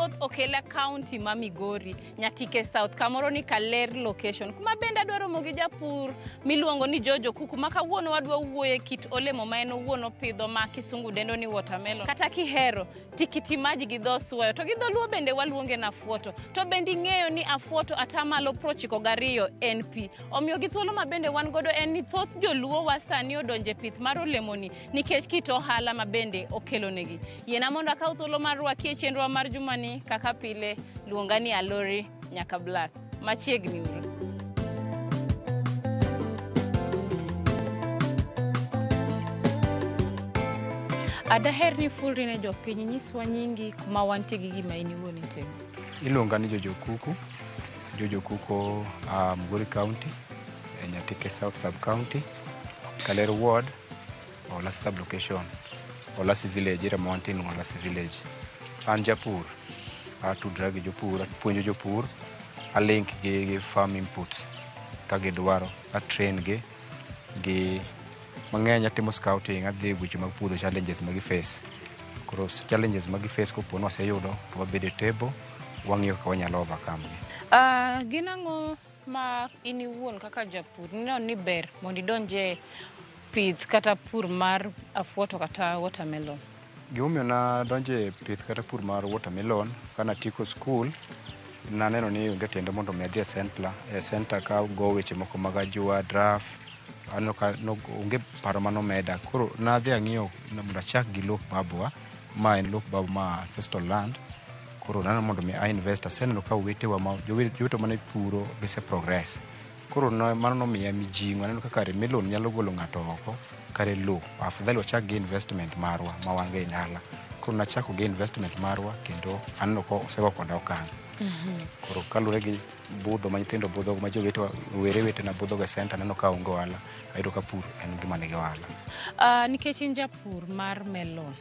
mathoth okela kaunti ma Migori, Nyatike South, kamoro ni Kaler location. Kuma bende adwa romo gi japur miluongo ni George Okuku ma kawuono wadwa wuoye kit olemo ma en owuon opidho ma kisungu dendo ni watermelon. Kata kihero tikiti maji gi dho suoyo to gi dholuo bende waluonge ni afuoto. To bende ing'eyo ni afuoto atamalo 92 en pi. Omiyo gi thuolo ma bende wan godo en ni thoth joluo wa sani odonje pith mar olemoni nikech kit ohala ma bende okelonegi. Yiena mondo akaw thuolo mar rwaki e chenrowa mar jumani kaka pile luonga ni Alori nyaka Black. Machiegni uru. Adaher ni fulri ne jopiny nyiswa nyingi kuma wantie gi gima in iwuon itimo. Iluonga ni Jojo Okuku. Jojo Okuku Migori County, e Nyatike South Sub County, Kaler Ward, Olasi Sub Location, Olasi Village, area ma wantie ni Olasi Village. An japur, atudra gi jopur, apuonjo jopur, a link gi gi farm inputs ka gidwaro, a train gi gi mang'eny atimo scouting, adhi e weche mag puodho challenges ma gi face. Koro challenges ma gi face kopo ni waseyudo to wabedo e table, wang'iyo kaka wanyalo overcome gi. Gin ang'o ma in iwuon kaka japur ineno ni ber mondo idonje pith kata pur mar afuoto kata watermelon? Gimomiyo nadonjo e pith kata pur mar watermelon, kanatieko skul, naneno ni onge tiende mondo mi adhi e centre, e center ka go weche moko mag ajua, draft, aneno ka onge paro manomeda. Koro nadhi ang'iyo mondo achak gi lop babwa, ma en lop baba ma ancestral land. Koro naneno mondo mi a invest, aseneno ka owetewa ma jowetewa mane puro gise progress. Koro mano nomiya mijing'o, aneno ka kare melon nyalo golo ng'ato oko, kare lo, afadhali wachak gi investment marwa ma wan go e dala. Koro nachako gi investment marwa kendo aneno ka osego koda okang'. Koro kaluwore gi budho ma nyithindo budho ma jowetewa rowere wetena budho go e center aneno ka onge ohala, ayudo ka pur en gima nigi ohala. Nikech in japur mar melon,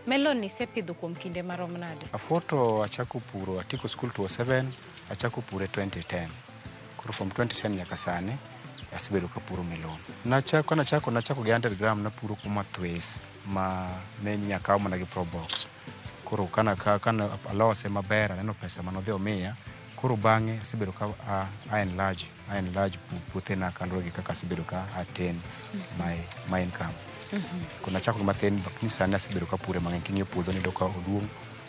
melon isepidho kuom kinde marom nade? Afuoto achako puro, atieko skul 2007, achako pure 2010. Koro from 2010 nyaka sani, asebedo kapuro melon. Nachako kanachako nachako gi 100 gram napuro kuma thwis ma ne nyaka kaw mana gi probox. Koro kana kana alose maber aneno pesa manodhi omiya, koro bang'e asebedo ka a enlarge, a enlarge puothena kaluwore gi kaka asebedo ka attain my income. Koro nachako gi mathin lakini sani asebedo kapure mang'eny. King'iyo puodho ni iyudo ka oduong',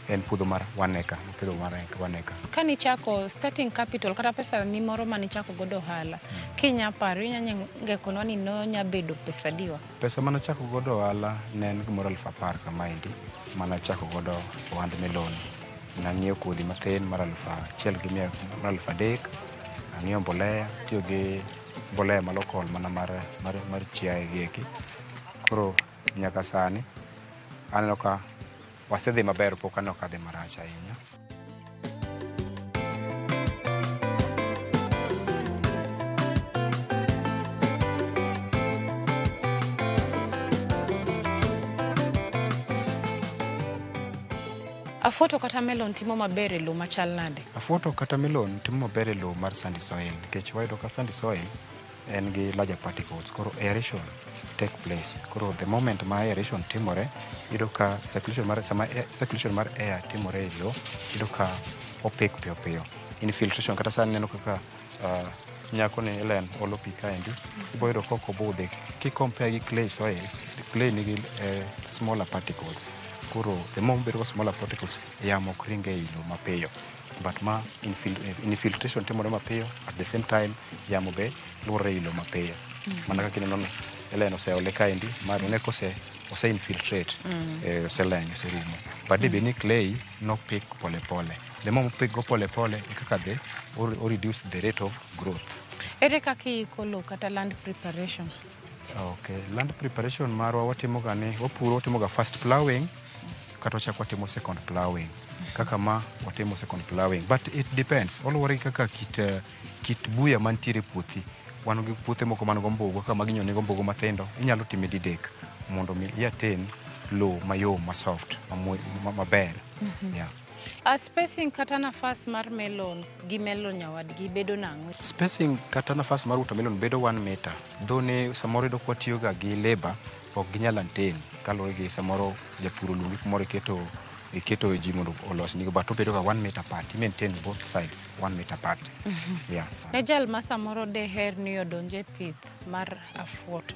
en puodho mar 1 acre, apidho mar 1 acre. Kanichako starting capital kata pesa ni moro manichako godo ohala, kinya paro inya ngekonwa ni nonya bedo pesa adiwa? Pesa manachako godo ohala ne en gimoro 10,000 kamaendi, manachako godo ohand melon. Nang'iewo kodhi mathin mar 1,000 gi mia mar 3,000, ang'iewo mbolea, atiyo gi mbolea ma local mana mar chiaye gi eki. Koro nyaka sani aneno ka wasedhi maber, pok aneno ka dhi marach ahinya. Afuoto kata melon timo maber e lowo machal nade? Afuoto kata melon timo maber e lowo mar sandy soil nikech wayudo ka sandy soil en gi larger particles, koro aeration take place. Koro the moment ma aeration timore, iyudo ka circulation mar, sama circulation mar air timore e lowo, iyudo ka opik piyo piyo. Infiltration kata sani ineno kaka nyako ni Helen olo pi kaendi, ibo yudo ka ok obudhi. Ki compare gi clay soil, clay nigi smaller particles. Koro the more obedo gi smaller particles, yamo ok ring ei lowo mapiyo. But ma infiltration timore mapiyo, at the same time yamo be luorore ei lowo mapiyo. Mana kaka ineno ni Helen oseole kaendi, ma ne kose ose infiltrate, oseleny, oserumo. But dibed ni clay nopik pole pole. The more mopik go pole pole, e kaka dhi o reduce the rate of growth. Ere kaka iiko lowo kata land preparation? Okay, land preparation marwa watimo ga ni wapuro watimo ga first plowing kata wachako watimo second plowing. Kaka ma watimo second plowing, but it depends. Oluwore gi kaka kit buya mantiere e puothi. Wan gi puothe moko man gombugu, kaka magi nyo nigo mbugu mathindo, inyalo time didek mondo mi i attain lowo mayom, ma soft, maber. Yeah. Spacing kata nafas mar melon gi melon nyawadgi bedo nang'o? Spacing kata nafas mar watermelon bedo 1 meter. Though ne samoro iyudo ka watiyo ga gi labor, ok ginyal attain kaluwore gi samoro japur oluongi kumoro iketo Iketo ji mondo olosnigo, but obedo ga 1 meter apart. I maintain both sides 1 meter apart, yeah. Ne jal ma samoro deher ni odonje e pith mar afuoto,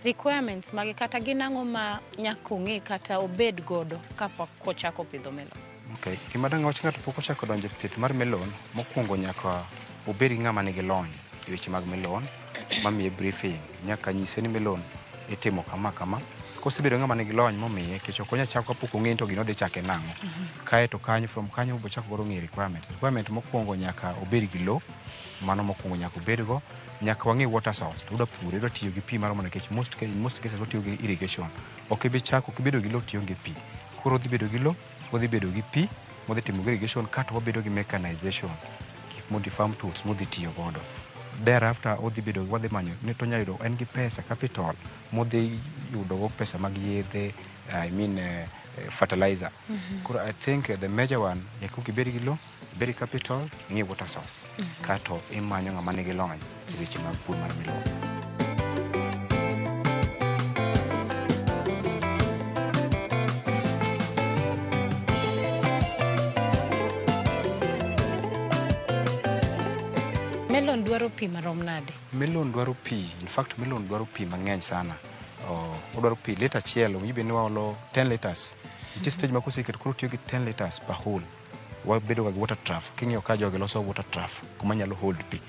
requirements mage kata gin ang'o ma nyaka ong'e kata obed godo kapok ochako pidho melon? Okay. Gima dang' awach, ng'ato pok ochako donjo e pith mar melon, mokwongo nyaka obed gi ng'ama nigi lony e weche mag melon, mamiye briefing. Nyaka nyise ni melon itimo kama kama. Kosebedo ng'ama nigi lony momiye, nikech ok onyal chako kapok ong'e ni to gino odhi chake nang'o. Kae to kanyo, from kanyo obiro chako godo ng'eyo requirements. Requirement mokwongo, nyaka obed gi lowo. Mano mokwongo nyaka obed go. Nyaka wang'e water source. To udwa pure, idwa tiyo gi pi maromo nikech in most cases watiyo gi irrigation. Ok ibi chako kibedo gi lowo tionge pi. Koro odhi bedo gi lowo, odhi bedo gi pi, modhi timo go irrigation, kato wabedo gi mechanization, gik modhi, farm tools modhi tiyo godo. Thereafter odhi bedo, wadhi manyo ni to onyalo yudo en gi pesa, capital modhi yudo go pesa mag yedhe, I mean fertilizer. Koro I think the major one, nyaka ibed gi lowo, ibed gi capital, ing'e water source. Kato imanyo ng'ama nigi lony e weche mag pur mar melon. Melon dwaro pi marom nade? Melon dwaro pi, in fact melon dwaro pi mang'eny sana. Oh, odwaro pi lita achiel, owinjo bed ni waolo 10 liters. Nitie stage ma koseketo koro tiyo gi 10 liters per hole. Wabedo ga gi water trough. King'iyo ka jogi loso water trough kuma nyalo hold pi.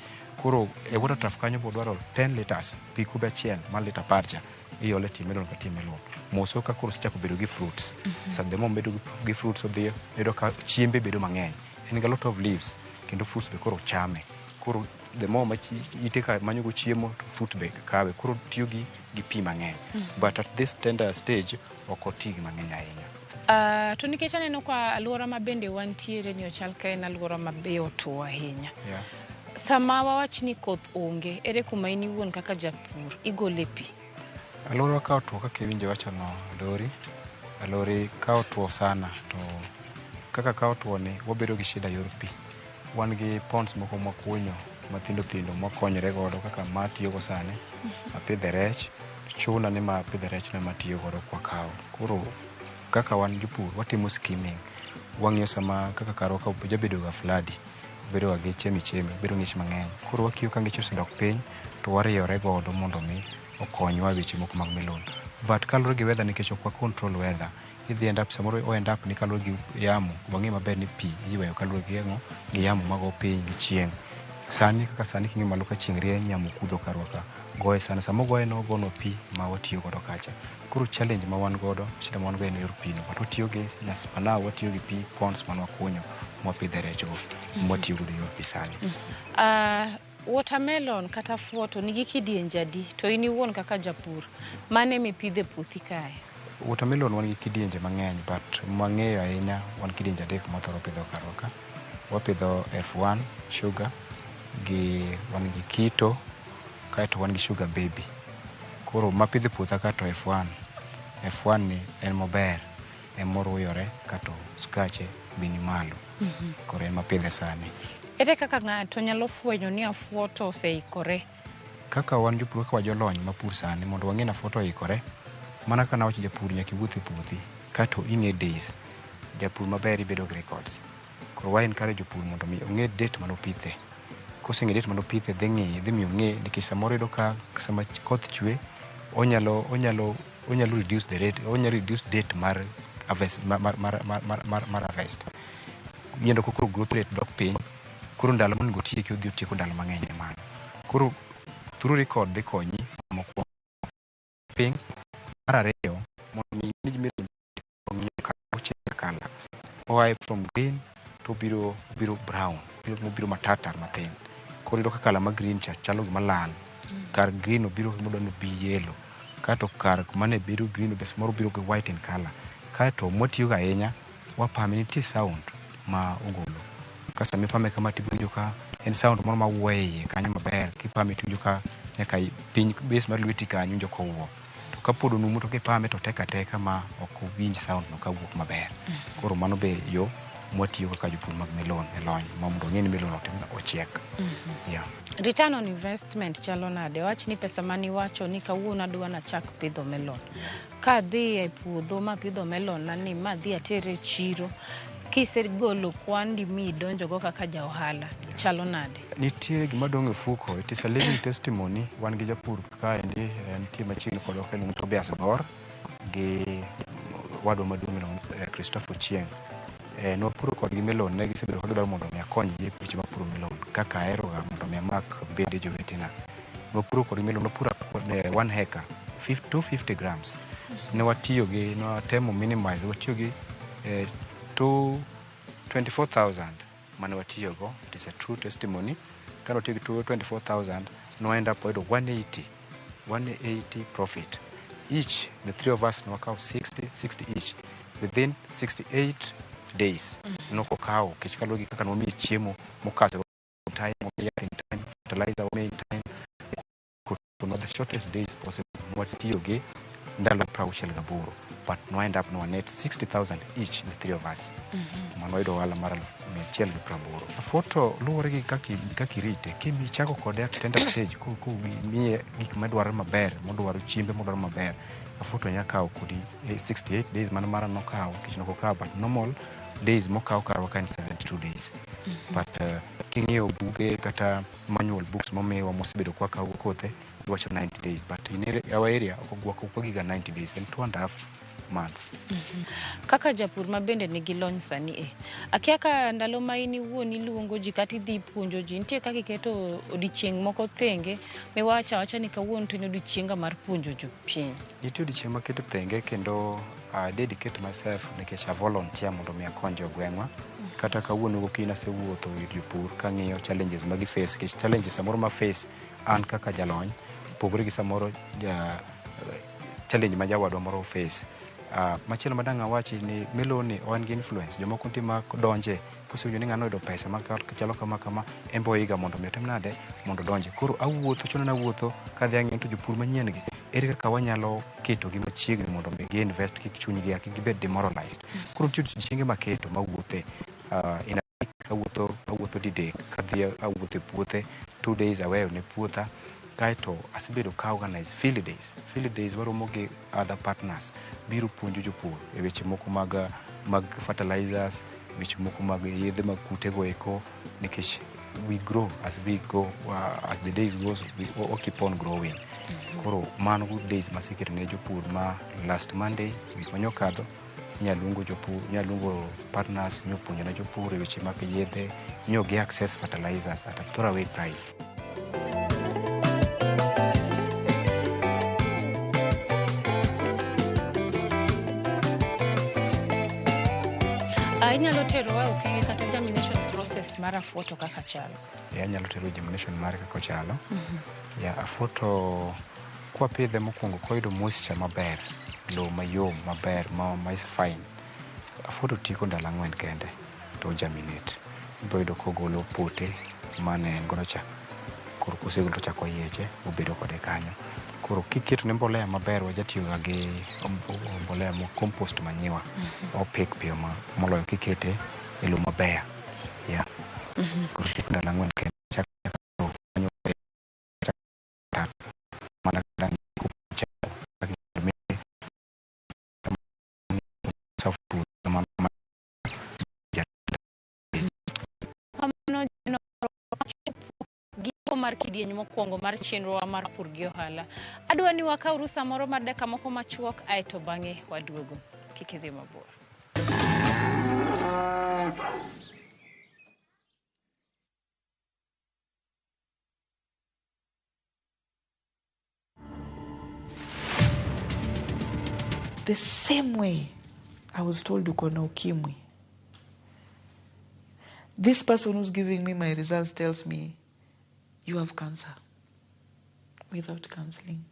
Koro e water trough kanyo bo dwaro 10 liters, pi kube achiel mar lita 10 cha. Iole tie melon ka tie melon. Mos ka koro osechako bedo gi fruits. Sa the more bedo gi fruits, odhi yudo ka chiembe bedo mang'eny. En gi a lot of leaves kendo fruits be koro chame. Koro the more ma ite ka manyo go chiemo to fruit be kawe. Koro tiyo gi pi mang'eny. But at this tender stage ok oti gi mang'eny ahinya. To nikech aneno ka alwora ma bende wantiere ni ochal ka en alwora ma be otuo ahinya. Sama wawach ni koth onge, ere kuma in iwuon kaka japur igole pi? Alwora ka otuo kaka iwinjo iwachono, Lori, alori ka otuo sana to kaka ka otuo ni wabedo gi shida yor pi. Wan gi ponds moko mwakunyo mathindo thindo mwakonyore godo kaka ma atiyogo sani, apidhe rech, chuna ni ma apidhe rech no ema atiyo godo kwakawo. Koro kaka wan jopur watimo skimming, wang'iyo sama kaka karwa ka jabedo ga floody, bedo ga gi chemi chemi, bedo ng'ich mang'eny. Koro wakiyo ka ng'ich osedok piny to wariyore godo mondo mi okonywa e weche moko mag melon. But kaluwore gi weather, nikech ok wa control weather, idhi end up samoro o end up ni kaluwore gi yamo, wang'e maber ni pi iyweyo kaluwore gi ang'o, gi yamo mago piny gi chieng'. Sani kaka sani king'iyo malo ka chieng' rieny, yamo kudho karwa ka goye sana, sama ogoye no ogonwa pi ma watiyo godo kacha. Koro challenge ma wan godo, shida ma wan go en yor pi no, but watiyo gi for now watiyo gi pi ponds man wakunyo mwapidhe rech go, mwatiyo godo yor pi sani. Watermelon kata fuoto nigi kidienje adi? To in iwuon kaka japur, mane mipidho e puothi kae? Watermelon wan gi kidienje mang'eny, but mwang'eyo ahinya wan kidienje adek mwathoro pidho karwa ka. Wapidho F1 sugar, gi wan gi Kito, kaeto wan gi sugar baby. Koro mapidho e puotha ka to F1. F1 ni en mober, en moruyore kato skache be ni malo. Koro en mapidhe sani. Ere kaka ng'ato nyalo fwenyo ni afuoto oseikore? Kaka wan jopur, kaka wajolony mapur sani, mondo wang'e ni afuoto oikore, mana kaka nawacho, japur nyaka iwuoth e puothi kato ing'e days. Japur maber ibedo gi records. Koro wa encourage jopur mondo mi ong'e date manopithe. Koseng'e date manopithe, dhi ng'iye, dhi miyo ong'e, nikech samoro iyudo ka sama koth chwe onyalo reduce the rate, onyalo reduce date mar harvest, mar harvest. Iyudo ka koro growth rate dok piny, koro ndalo monego otieki odhi otieko ndalo mang'eny ne mano. Koro through record dhi konyi mokwongo piny. Mar ariyo, mondo mi ing'e ni ong'iyo ka colour oae from green to obiro brown, obiro matartar mathin. Koro iyudo ka colour ma green cha chalo gima lal. Kar green obiro gima ni obi yellow. Kato kar kuma ne bedo green be samoro obiro gi white in colour. Kaeto mwatiyogo ahinya, wapame, nitie sound ma ogolo. Ka sama ipame kama tiwinjo ka en sound moro mawuo e iye kanyo maber. Kipame tiwinjo ka nyaka piny base mar lweti kanyo iwinjo kowuo. To kapod onumu to kipame to otek ateka ma ok owinj sound no kawuok maber. Koro mano be yo Mwatiyo kaka jopur mag melon e lony ma mondo ong'e ni melon otim ochiek. Yeah. Return on investment chalo nade? Wach ni pesa maniwacho ni kawuono adwa nachak pidho melon. Ka adhi e puodho mapidho melon na ni madhi atere e chiro, kisegolo kwandi midonjogo kaka ja ohala, chalo nade? Nitie gima dong' e fuko. It is a living testimony. Wan gi japur kaendi, nitie machiegni kodwa ka iluongo ni Tobias Gor gi wadwa maduong' miluongo ni Christopher Ochieng'. Nwapuro kodgi melon, ne gisebedo ka gidwaro mondo mi akonygi e weche mar puro melon kaka ahero ga mondo mi amak bede jowetena. Nwapuro kodgi melon, nwapuro 1 hectare, 250 grams. Ne watiyo gi, ne watemo minimize, watiyo gi 24,000 mane watiyogo. It is a true testimony. Kane watiyo gi 24,000, no end up wayudo 180, 180 profit. Each, the three of us nwakawo 60, 60 each. Within 68 days. Nokokawo, nikech kaluwore gi kaka nwamiye chiemo mokadho time, wamiye yath in time, fertilizer wamiye in time. Koro the shortest days possible. Nwatiyo gi ndalo 68, but no end up no net 60,000 each, the three of us. Mano wayudo ohala mar 180,000. Afuoto luwore gi kaka irite. Kimichako kode at tender stage, kimiye gik madwarore maber, modwaro chiembe modwaro maber, afuoto nya kawo kodi 68 days mano mara nokawo, nikech nokokawo, but normal days mokawo karwa ka en 72 days. But king'iyo buge kata manual books momiwa mosebedo kwakawo go kothe, iwacho 90 days. But in our area, ok wagiga 90 days, en 2.5 months. Kaka japur ma bende nigi lony sani e, akia ka ndalo ma in iwuon iluongo ji kata idhi puonjo ji, nitie kaka iketo odiochieng' moko thenge miwacho awacha ni kawuono to en odiochienga mar puonjo jopiny. Nitie odiochieng' maketo thenge kendo I dedicate myself nikech a volunteer mondo mi akony jogweng'wa. Kata kawuono gokinyi nasewuotho ir jopur kang'iyo challenges ma gi face, nikech challenges samoro ma face an kaka jalony opogore gi samoro ja challenge ma jawadwa moro face. Machielo madang' awachi ni melon ni en gi influence. Jomoko nitie ma donje kosewinjo ni ng'ano oyudo pesa ma chalo kama kama, en be oiga mondo mi otim nade mondo odonje. Koro awuotho, chuno ni awuotho kadhi ang'iyo to jopur manyien gi ere kaka wanyalo ketogi machiegni mondo mi gi invest kik chunygi a kik gibed demoralized. Koro nitie odiochienge maketo mawuothe in a week awuotho didek kadhi awuotho e puothe 2 days aweyo ne puotha kaeto asebedo ka organize field days. Field days waromo gi other partners biro puonjo jopur e weche moko mag fertilizers, weche moko mag yedhe mag kute go eko nikech we grow as we go, as the days goes we keep on growing. Koro mano good days maseketo ne jopur ma last Monday wik manyokadho nyaluongo jopur, nyaluongo partners nyopuonjo ne jopur e weche mag yedhe nyo gi access fertilizers at a throwaway price. Inyalo terowa e okenge kata germination process mar afuoto kaka chalo. E anyalo tero germination mare kaka ochalo. Ya afuoto kwapidhe mokwongo koyudo moisture maber, lowo mayom maber ma is fine. Afuoto tieko ndalo 4 kende to germinate. Ibiro yudo kogolo pote mane en godo cha. Koro kosegolo to ochako yieche obedo kode kanyo. Koro kiketone mbolea maber wajatiyo ga gi mbolea mo compost manure opik piyo moloyo kikete e lowo maber. Yeah. Koro tieko ndalo 4 kende chak kanyo mana dang' chako kamano. Kamano giko mar kidieny mokwongo mar chenrowa mar pur gi ohala. Adwa ni wakaw rusa moro mar dakika moko machuok aeto bang'e waduogo. Kik idhi mabor. The same way I was told uko na ukimwi. This person who's giving me my results tells me you have cancer without counseling.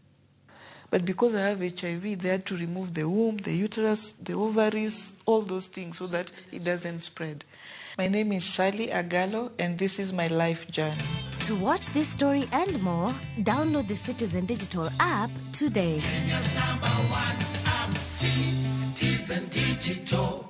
But because I have HIV, they had to remove the womb, the uterus, the ovaries, all those things so that it doesn't spread. My name is Sally Agalo, and this is my life journey. To watch this story and more, download the Citizen Digital app today. Kenya's number one app, Citizen Digital.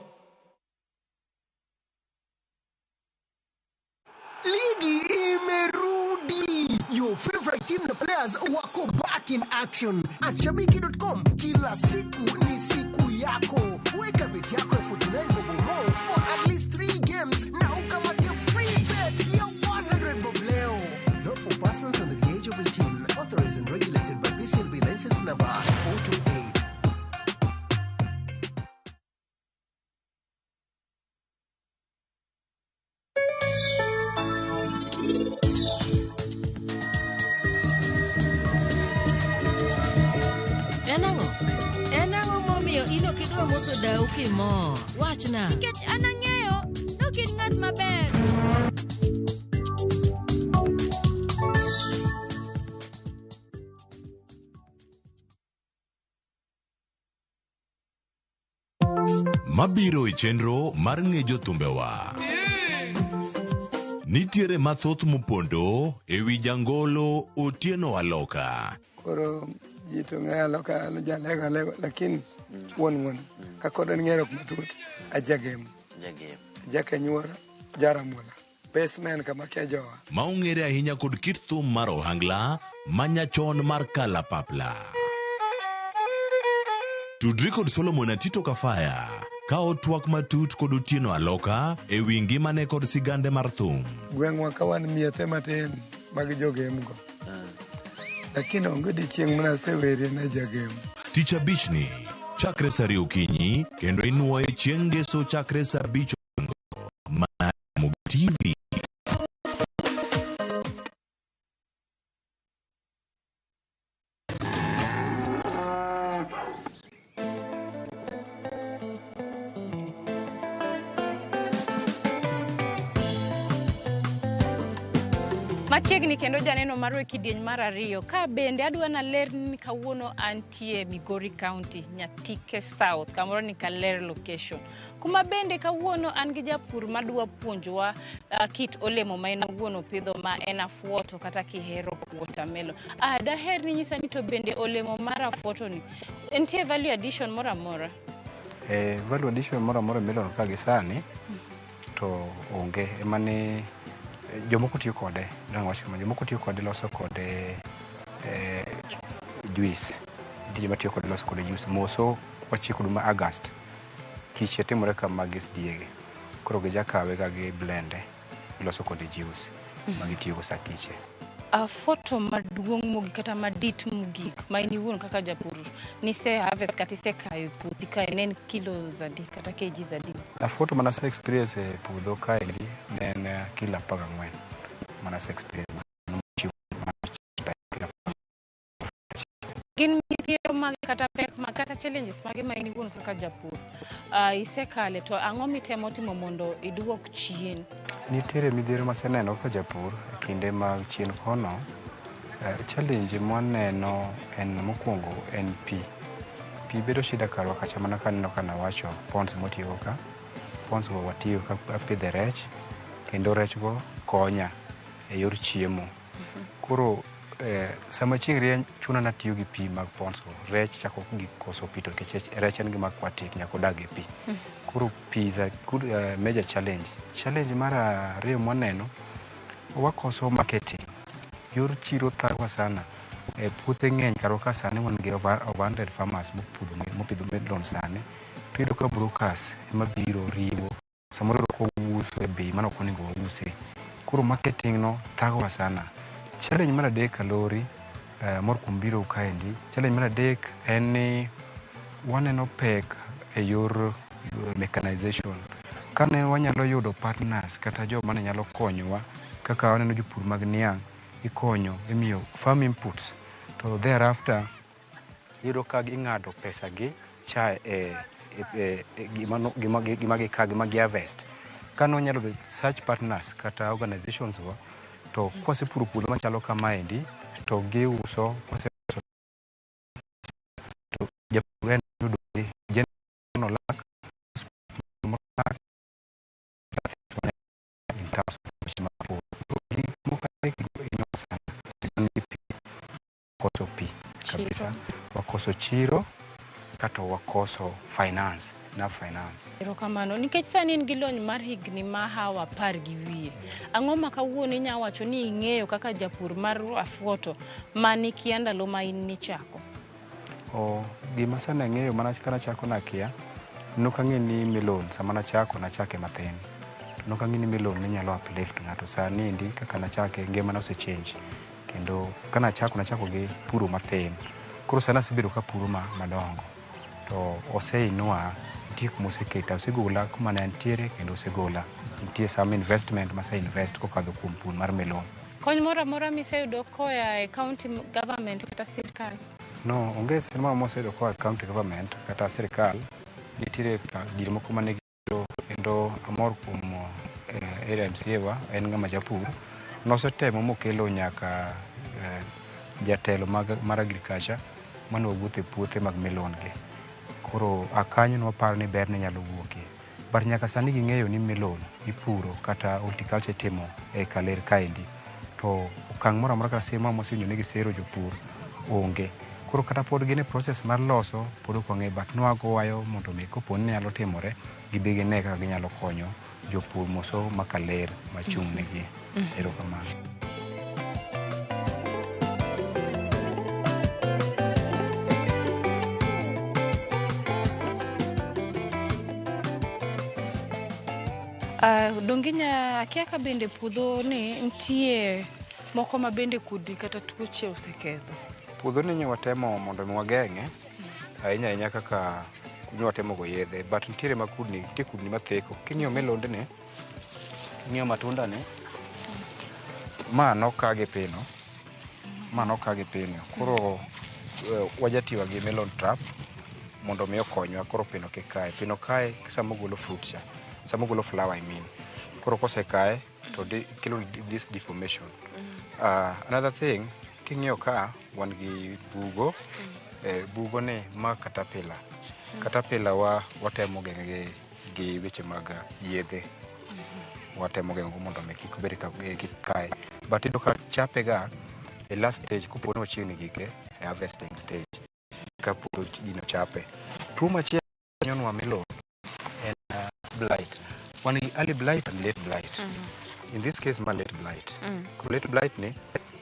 Ligi imerudi. Your favorite team na players wako back in action. At shabiki.com kila siku ni siku yako. Weka bet yako ya 49 bob or more on at least 3 games na ukamate free bet ya 100 bob leo. Not for persons under the age of 18. Authorized and regulated by BCLB license number 428. En ang'o? En ang'o momiyo in ok idwa moso dau kimor? Wachna. Nikech an ang'eyo nok in ng'at maber. Mabiro e chenro mar ng'e jothumbewa. Nitiere mathoth mopondo e wi jangolo Otieno Aloka. Koro ji to ng'eyo Aloka jalego alego, lakini wuon wuon ka kod en ng'erruok matut ajagem ajakanyuor jaramola basement kama kia jowa Ma ong'ere ahinya kod kit thum mar ohangla manyachon mar kalapapla. Tudri kod Solomon Atito Kafaya ka otwak matut kod Otieno Aloka e wi ngimane kod sigande mar thum. Gweng'wa ka wan miethe matin mag jogemgo, lakini onge odiechieng' mana asewerie ne jagem. Tich abichni chakre saa ariyo okinyi kendo inuoye chieng' ngeso chakre saa abich odhiambo mana Ramogi TV. Machiegni kendo janeno marwa e kidieny mar ariyo ka bende adwa naler ni kawuono antie Migori County, Nyatike South, kamoro ni Kaler location. Kuma bende kawuono an gi japur madwa puonjowa kit olemo ma en owuon opidho ma en afuoto kata kihero watermelon. Daher ni nyisa ni to bende olemo mar afuoto ni nitie value addition moro amora? Value addition moro amora e melon ka gi sani to onge emane jomoko tiyo kode, dang' wach kama, jomoko tiyo kode loso kode juice. Nitie joma tiyo kode loso kode juice. Moso wachieko dwe ma August, kiche timore kama mag SDA gi. Koro gijakawe ga gi blende, giloso kode juice ma gitiyogo sa kiche. Afuoto maduong' mogik kata madit mogik ma in iwuon kaka japur nise harvest kata isekayo e puothi kae ne en kilos adi kata kgs adi? Afuoto mana ase experience e puodho kaendi ne en kilo 14 mana ase experience. Gin midhiero mage kata pek mag kata challenges mage ma in iwuon kaka japur isekale to ang'o mitemo timo mondo iduok chien? Nitiere midhiero maseneno kaka japur e kinde mag chien kono. Challenge mwaneno en mokwongo en pi. Pi bedo shida karwa kacha mana kaneno ka nawacho ponds motiyogo ka. Ponds go watiyo ka apidhe rech kendo rech go konya e yor chiemo. Koro sama chieng' rieny chuna natiyo gi pi mag ponds go. Rech chako gi koso pi to nikech rech en gima aquatic nyaka odag e pi. Koro pi is a good major challenge. Challenge mar ariyo mwaneno, wakoso marketing. Yor chiro thagowa sana. Puothe ng'eny karwa ka sani wan gi over 100 farmers mopidho melon sani. To iyudo ka brokers ema biro riwo. Samoro iyudo ka wauso e bei mane ok onego wause. Koro marketing no thagowa sana. Challenge mar adek Kalori, mor kuom biro kaendi. Challenge mar adek en ni waneno pek e yor mechanization. Kane wanyalo yudo partners kata joma ne nyalo konyowa kaka waneno jopur mag niang' ikonyo imiyo farm inputs to thereafter iyudo ka ging'ado pesa gi cha e gima gika gima gi harvest. Kane wanyalo bedo such partners kata organizations go to kwasepuro puodho machalo kamaendi to giuso kwaseuso to japur en yudo no lak in terms of weche mag pur. Gik moko adek go hinyowa sana. Wakoso pi kabisa, wakoso chiro kato wakoso finance. NAB Finance. Erokamano. Nikech sani in gi lony mar higni mahawo 10 gi wiye. Ang'o ma kawuono inya wacho ni ing'eyo kaka japur mar afuoto manikia ndalo ma in nichako? Gima sani ang'eyo mana kanachako nakia, nokang'e ni melon sama nachako nachake mathin. Nokang'e ni melon ne nyalo uplift ng'ato. Sani endi kaka nachake ngimana ose change. Kendo kanachako nachako gi puro mathin. Koro sani asebedo kapuro madongo. To oseinua, nitie kuma oseketa, osegola kuma ne antiere kendo osegola. Nitie some investment mase invest kokadho kuom pur mar melon. Kony moro amora miseyudo koa e county government kata sirkal? No, onge sirkal moseyudo koa e county government kata sirkal. Nitiere gir moko mane giyudo kendo amor kuom area MCA wa, en ng'ama japur. Nosetemo mokelo nyaka jatelo mar agriculture mane wawuotho e puothe mag melon gi. Koro a kanyo nwaparo ni ber ne nyalo wuokie. But nyaka sani ging'eyo ni melon ipuro kata horticulture itimo e Kaler kaendi. To okang' moro amora kata siem mosewinjo ni gisero jopur onge. Koro kata pod gin e process mar loso pod ok wang'eyo but nwagowayo mondo mi kopo ni nyalo timore gibi gine kaka ginyalo konyo jopur moso ma Kaler machung' negi. Erokamano. Donginya akia ka bende puodho ni nitie moko ma bende kudni kata tuoche oseketho. Puodho ni watemo mondo mi wageng'e ahinya ahinya kaka ne watemo go yedhe, but nitiere ma kudni, nitie kudni matheko. King'iyo melonde ni, king'iyo matunda ni, ma noka gi pino, ma noka gi pino. Koro wajatiyo gi melon trap mondo mi okonywa koro pino kik kae. Pino kae sama ogolo fruit cha, sama ogolo flower I mean. Koro kosekae to kelo this deformation. Another thing, king'iyo ka wan gi bugo, bugo ni ma caterpillar. Caterpillar watemo geng'e gi weche mag yedhe. Watemo geng'o mondo mi kik obed kik kae. But iyudo ka chape ga e last stage kopo ni wachiegni gike e harvesting stage ka puodho gino chape. Tuo machielo nyonwa melon en blight. Wan gi early blight and late blight. In this case ma late blight. Koro late blight ni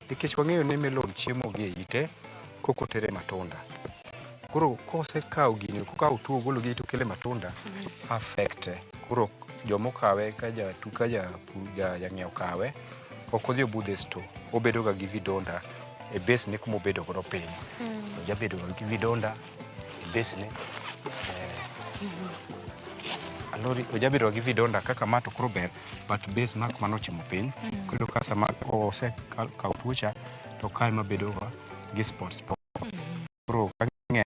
nikech wang'eyo ni melon chiemo gi e ite kok otere matunda. Koro kosekawo gini, kokawo tuo ogolo gi ite okele matunda, affect. Koro jomokawe ka jang'iewo kawe, ok odhi obudhe e store. Obedo ga gi vidonda e base ne kuma obedo godo piny. Ojabedo ga gi vidonda e base ne. Alori ojabedo gi vidonda kaka ma to koro ber, but base ma kuma nochimo piny. Koro ka sama osekawo tuo cha, to kae mabedo ga gi spot spot. Koro ka ng'eny,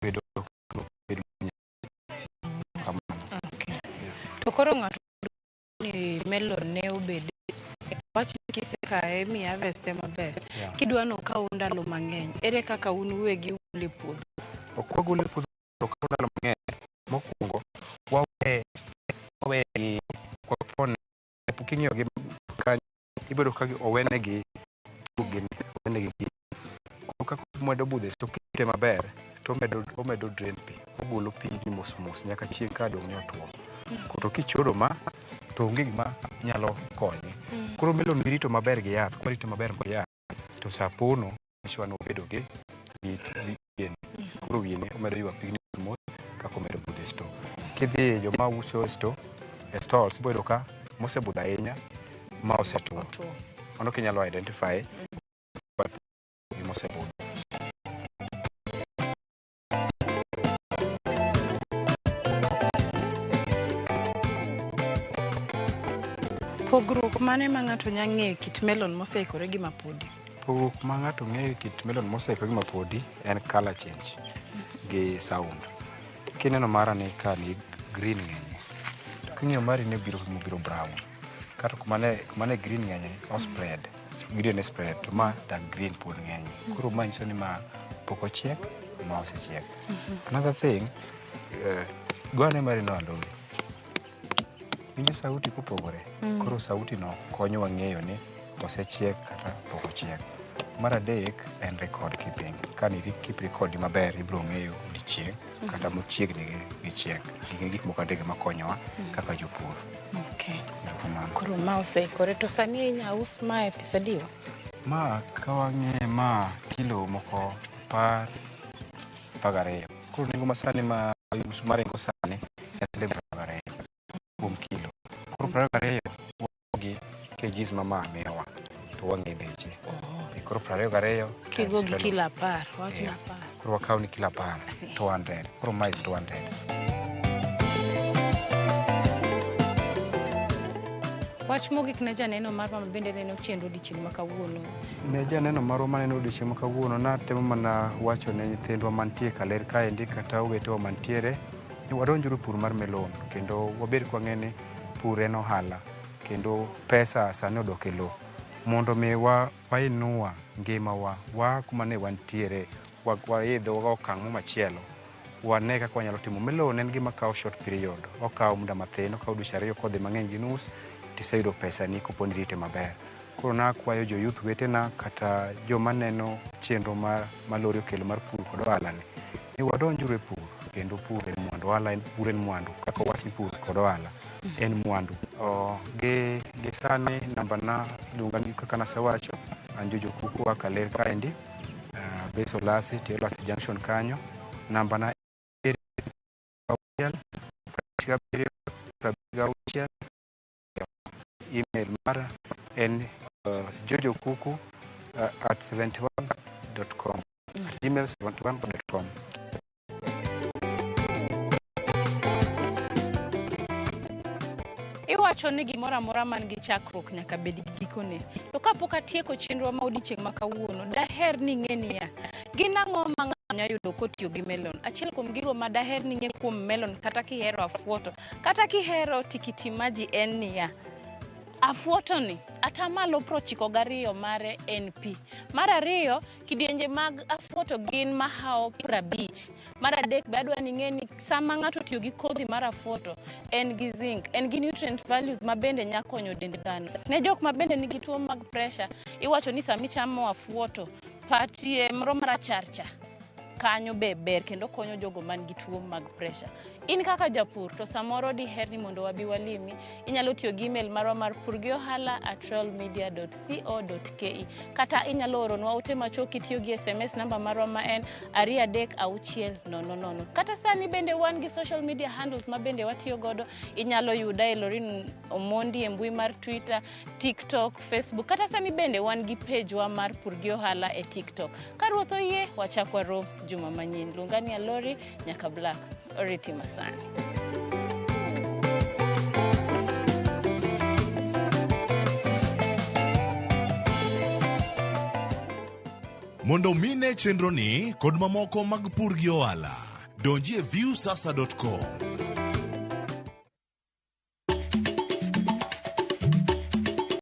bedo kamano. To koro ng'ato ni melon ne obed wach ni kisekaye mi harveste maber. Kidwa ni okaw ndalo mang'eny, ere kaka un uwegi ugole e puodho? Ok wagole e puodho okaw ndalo mang'eny. Mokwongo, waweye wapone king'iyo gi kanyo ibedo ka owenegi gini, owenegi gini. Koro kaka omedo budho to kite maber to omedo drain pi, ogolo pi ni mos mos nyaka chieng' ka dong' ni otuo. Koro kichoro ma to onge gima nyalo konye. Koro melon mirito maber gi yath, kwarito maber gi yath to sa pono nyisowa ni obedo gi yien. Koro wiye omedo ywa pigni mos kaka omedo budho e store. Kidhi joma uso e store, e stalls ibo yudo ka mosebudho ahinya ma osetuo. Mano kinyalo identify gi mosebudho. Pogruok mane ma ng'ato nyalo ng'eyo kit melon moseikore gi mapodi? Pogruok ma ng'ato ng'eyo kit melon moseikore gi mapodi en color change gi sound. Kineno mara ni ka ni green ng'enye, to king'iyo mari ni obiro mobiro brown. Kata kuma ne green ng'enye o spread, green ne spread to ma dark green pod ng'enye. Koro ma nyiso ni ma pok ochiek, ma osechiek. Another thing, go ane mari no alori. Winjo sauti kopogore. Koro sauti no konyowa ng'eyo ni osechiek kata pok ochiek. Mar adek en record keeping. Ka ni keep record maber, ibiro ng'eyo odiochieng' kata machiegni gi chiek. Gin gik moko adek makonyowa kaka jopur. Erokamano. Koro ma oseikore to sani inya us mae pesa adiwa? Ma ka wang'iye ma kilo moko 10, 12. Koro nengo masani ma maringo sani en siling 22 kuom kilo. Koro 22 gi kgs ma ma miyowa to wang'e beche. Koro 22 Kigo gi times kilo 10, wach ni 10. Koro wakaw ni kilo 10, 200. Koro ma is 200. Wach mogik ne janeno marwa ma bende neno chenro odiochieng' ma kawuono. Ne janeno marwa maneno odiochieng' ma kawuono, natemo mana wacho ne nyithindwa mantie Kaler kaendi kata owetewa mantiere ni wadonjuru pur mar melon kendo wabed kwang'e ni pur en ohala kendo pesa sani odok e lowo. Mondo mi wainua ngimawa, waa kuma ne wantiere, waidh okang' mo machielo, wane kaka wanyalo timo. Melon en gima kawo short period, okawo muda mathin, okawo dweche 2 kodhi mang'eny gi nus, tiseyudo pesani kopo ni irite maber. Koro nakwayo jo youth wetena kata joma neno chenro ma Lori okelo mar pur kod ohala ni, ni wadonjuru e pur kendo pur en mwandu, ohala en pur en mwandu, kaka owach ni pur kod ohala en mwandu. Gi sani namba na iluonga ni kaka nasewacho, an Jojo Kuku wa Kaler kaendi, base Olasi, tie Olasi Junction kanyo. Namba na 6 57 56. Email mara en jojokuku at 71.com, at gmail 71.com. Iwacho ni gimoro amora man gi chakruok nyaka bed gi gikone. To kapok atieko chenro ma odiochieng' ma kawuono, daher ni ing'e niya, gin ang'o ma ng'ato nyalo yudo kotiyo gi melon? Achiel kuom gigo ma daher ni ing'e kuom melon kata kihero afuoto, kata kihero tikiti maji en niya, afuoto ni atamalo 92 mare en pi. Mar ariyo, kidienje mag afuoto gin mahawo 50. Mar adek be adwa ni ing'e ni sama ng'ato otiyo gi kodhi mar afuoto, en gi zinc, en gi nutrient values ma bende nya konyo dend dhano. Ne jok ma bende nigi tuo mag pressure, iwacho ni sama ichamo afuoto, patie moro marachar cha kanyo be ber kendo konyo jogo man gi tuo mag pressure. In kaka japur to samoro diher ni mondo wabi walimi, inyalo tiyo gi email marwa mar purgiohala@royalmedia.co.ke kata inyalo oronwa ote machuok kitiyo gi SMS namba marwa ma en 23600. Kata sani bende wan gi social media handles ma bende watiyo godo, inyalo yuda e Lorin Omondi e mbui mar Twitter, TikTok, Facebook, kata sani bende wan gi page wa mar Pur gi Ohala e TikTok. Ka Ruoth oyie, wachak warom juma manyien. Luonga ni Alori nyaka Black. Oriti masani. Mondo mine chenro ni kod mamoko mag pur gi ohala, donji e viewsasa.com.